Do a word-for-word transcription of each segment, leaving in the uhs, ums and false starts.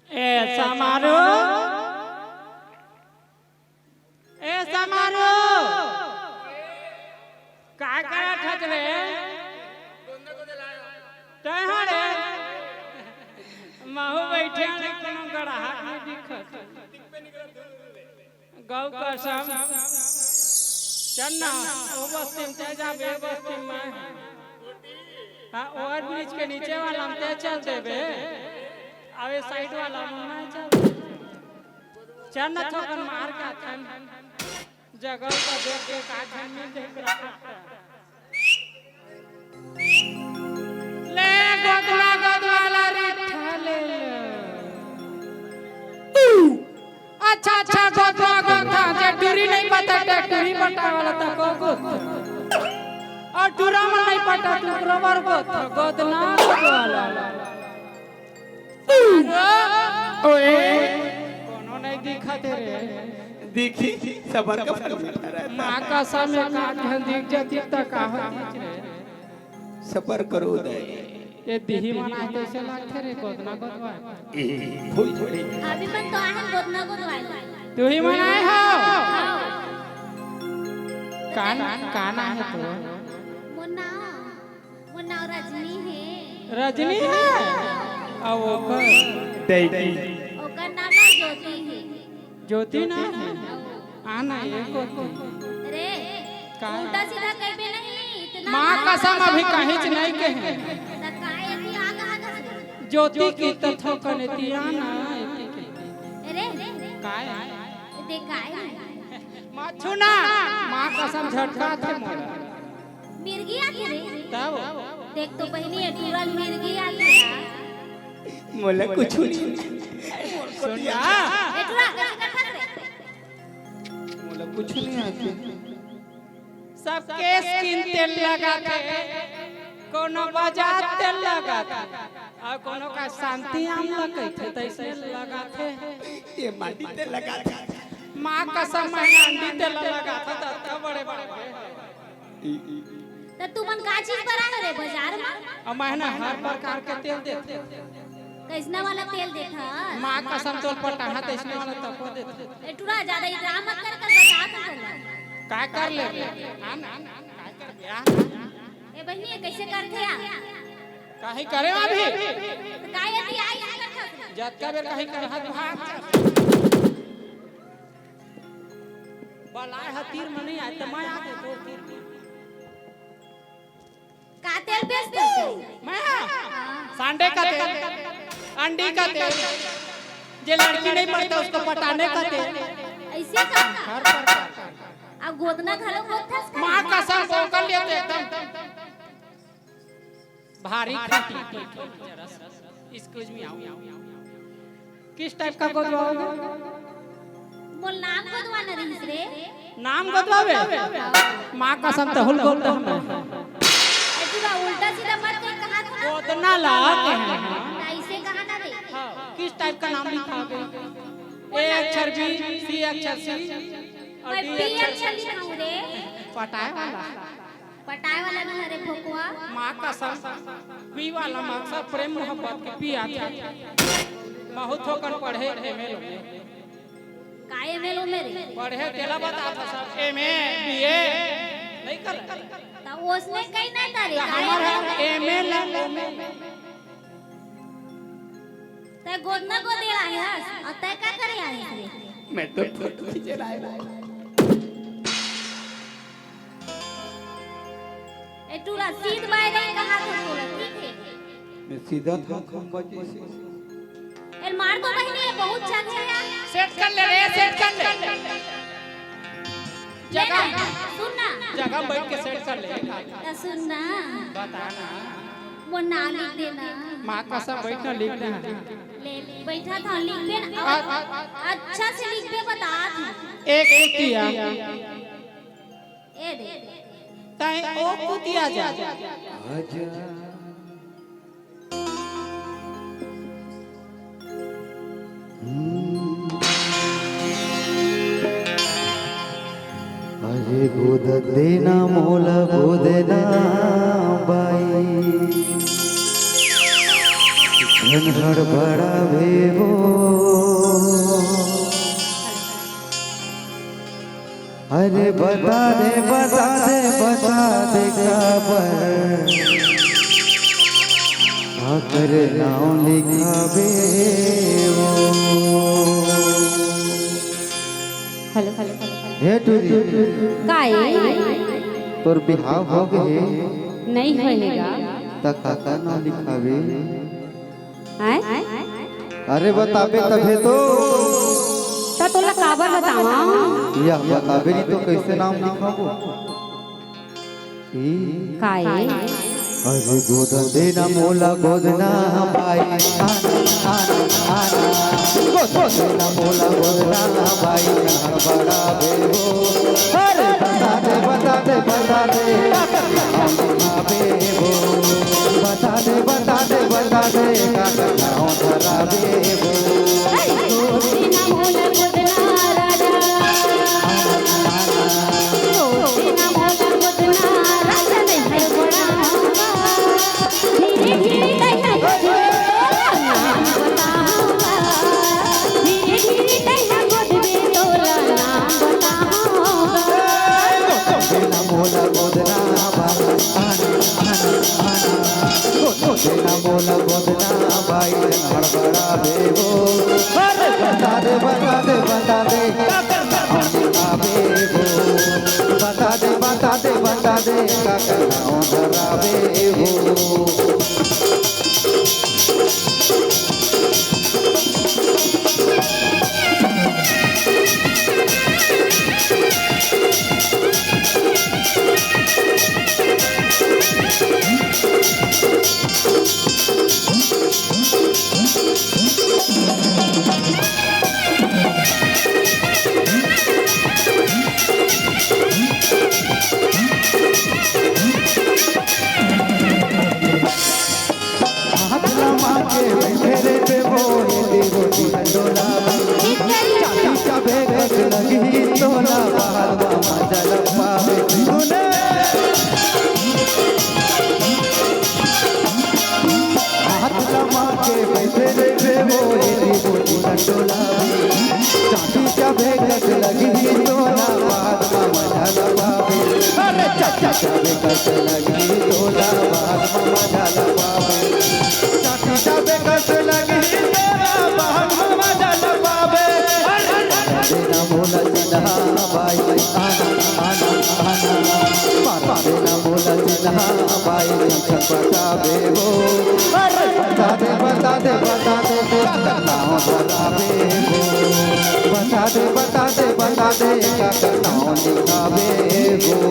ए समारू, ए समारू, का करत हस रे? तैं ह रे? महू बइठे हँव, कोनो गड़ाहक नइ दिखत। गौ कसम। चल ना, ओ बस्ती म तैं जाबे, ए बस्ती म मैं। हाँ, ओवर ब्रिज के नीचे वाला म तैं चल देबे, अउ ए साइड वाला म मैं चल देबे। चल ना, थोकन मार के आथन। जगह का देख के का झन मिल जाई। ले गोदवा गोदवा ला रिठा ले ले। अच्छा, अच्छा, गोदवा गोदवा, जे टूरी नइ पटा, ते टूरी पटाय वाला तको गोद। अउ टूरा मन नइ पटा, ते ओकरो बर गोद, गोदना गोदवा ला। ओए। कोनो नइ दिखत हे रे। दिखही, सबर का फल मीठा रहता है। माँ कसम, एक आध झन दिख जातिस त का होतिस रे। सबर करो उदय। ए दिही मन आय तइसे लगथे रे, गोदना गोदवाय। ए, भूल थोड़ी। अभी मन तो आए हन गोदना गोदवाय। तुही मन आए हव? हाँ। का, का नाम हे तोर? मोर नाम मोर नाव रजनी हे। रजनी हे? अउ ओकर? डैकी। ओकर नाम ना ज्योति हे। ज्योति ना हे? आ ना, ए कोती। रे, का? उल्टा सीधा कहिबे नहीं, इतना माँ कसम, अभी कहींच नइ कहे। त का एती आ कहा था? ज्योति कहि त थोकन एती आ ना, एती कहि। रे, का ए? दे का ए? मत छू ना, माँ कसम झटकाथे मोला। मिर्गी आथे रे। तब? देख तो बहिनी, ए टूरा ल मिर्गी आथे यार। मोला कुछु नहीं। सुन ना। ए टूरा, कैसे करथस रे? मोला कुछु नहीं आथे। सबके स्किन तेल लगाथे, कोनो बजाज तेल लगाथे, अउ कोनो का शांति आमला कहिथे, तइसे लगाथे। ए माटी तेल लगाथे। माँ कसम, मैं अंडी तेल लगाथंव, त अतका बड़े बड़े। त तुमन का चीज बर आए हो रे बजार म? अउ मैं ना हर प्रकार के तेल देथंव। कइसना वाला तेल देथस? माँ कसम, तोला पटाहूं तइसने वाला तको देथंव। ए टूरा, जादा इतराम मत कर, कल बता तो तोला। का कर लेबे? आन, आन, आन, का करबे? आन। ए बहिनी, ए कइसे करथे यार? काहे करे अभी? त का एती आई करथस? जतका बेर काहे करहस भाग। बलाय ह तीर म नइ आय, त मैं आके तोर तीर म। का तेल बेचथस? मैं? हाँ। सांडे का तेल, अंडी का तेल, जे लड़की नहीं पटता उसको पटाने का तेल। अइसे का? हर प्रकार का। अउ गोदना घलो गोदथस का? माँ कसम, बोकल लेते एकदम। भारी खाटी। Excuse me, आओ। किस टाइप का गोदवाओगे? मोर नाम गोदवाना रहिस रे। नाम गोदवाबे? माँ कसम, तहूं ल गोद दहूं मैं। ए टूरा, उल्टा सीधा मत कह, कहा था ना? गोदना ला कहे। त अइसे कहा ना रे। हाँ, किस टाइप का नाम लिखाओगे? ए अक्षर, बी, सी अक्षर, सी, अउ मैं डी बी अक्षर, अक्षर लिखाऊं रे। पटाए वाला। पटाए वाला ना रे फोकुआ। माँ कसम, पी वाला माँ कसम, प्रेम मोहब्बत के पी आथे। महू थोकन पढ़े, एम ए लोग। का एम ए लोग में रे? पढ़े तेला बताथंव सब, एम ए, बी ए, नहीं कर। त ओसने कहीं नहीं करे, त का हमर एम ए? एम ए ला, एम ए। तैं गोदना गोदे आए हस, अउ तैं का करे आए हस रे? मैं तो फोटो खींचे ला आए हूँ। ए टूरा, सीध बाय नहीं कहा था तोला, ठीक है? मैं सीधा था, खंबा जैसे। ए मार तो बहिनी, ये बहुत जगह है। सेट कर ले रे, सेट कर ले। ले ना, जगह। सुन ना। जगह बैठ के सेट कर ले। त सुन ना। बता ना। मोर नाम लिख देना। माँ कसम, बैठ ना, लिख दे। ले, बैठा था, लिख देना। आ, आ, आ, अच्छा से लिख दे, बता था। एक, एक किया। ए दे। तैं ओ कुतिया जा। आजा। हम्म। अरे गोद देना मोला, गोद ना बाई, झन हड़बड़ावे वो। अरे बता दे, बता दे, बता दे काबर आकर नाव लिखाबे वो। Hello, hello, hello, hello. हे टूरी, का ए? तोर बिहाव हो गे हे? नइ होए हे गा। त काकर नाव लिखाबे? हैं? अरे बताबे तभे तो। त तोला काबर बतावं? या बताबे नहीं तो कैसे नाम लिखाबो? ई? का ए? अरे गोद देना मोला, गोद ना बाई, आना, आना, आना। गोद, गोद देना मोला, गोद ना बाई, हड़बड़ाबे वो। अरे बता दे, बता दे, बता दे, काकर नाव लिखाबे वो। बता दे, बता दे, बता दे, काकर नाव धराबे वो। मोला गोदना बाई, आना, आना, आना। गोदना मोला गोदना बाई, हड़बड़ाबे वो। अरे बता दे, बता दे, बता दे, काकर नाव लिखाबे वो। बता दे, बता दे, बता दे, काकर नाव धराबे वो। हाथ लमा के बइठे रहिबे वो, एती रोटी डोला। चाटी चाबे कस लगही तोला, बाहर मा मजा न पाबे। सुने। हाथ लमा के बइठे रहिबे वो, एती रोटी डोला। चाटी चाबे कस लगही तोला, बाहर मा मजा न पाबे। अरे चाटी चाबे कस लगही तोला, बाहर मा मजा न पाबे। चाटी चाबे कस लगही तोला, बाहर मा मजा न पाबे। अरे देना मोला चिन्हा बाई, आना, आना, आना। मारा देना मोला चिन्हा बाई, छटपटाबे वो। अरे बता दे, बता दे, बता दे, काकर नाव धराबे वो। बता दे, बता दे, बता दे, काकर नाव लिखाबे वो।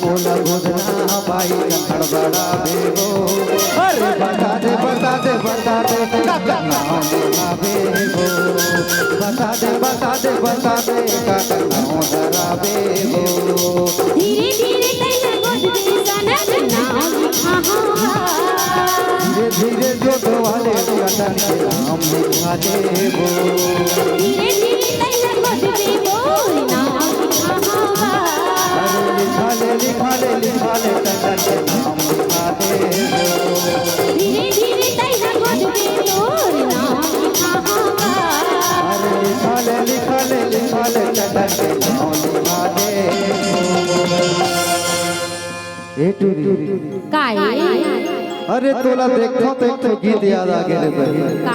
मोला गोदना बाई कन हड़बड़ाबे हो। अरे बता दे, बता दे, बता दे, काकर नाम लेना बेबो। बता दे, बता दे, बता दे, काकर नाम धराबे हो। धीरे धीरे तैं गोद दे सनक नाम लिखाहूँगा। धीरे धीरे जोत वाले कटन के नाम लिखा देबो। धीरे धीरे तैं गोद दे बोल नाम लिखाहूँगा। अरे लिखा ले, लिखा ले, लिखा ले, कटन के नाम लिखा देबो। धीरे धीरे तैं गोद दे बोल नाम लिखाहूँगा। अरे लिखा ले, लिखा ले, लिखा ले, कटन के नाम लिखा देबो। ए टूरी। काय? अरे तोला देखथों तो एक ठो गीत याद आ गे रे बहिनी। काय?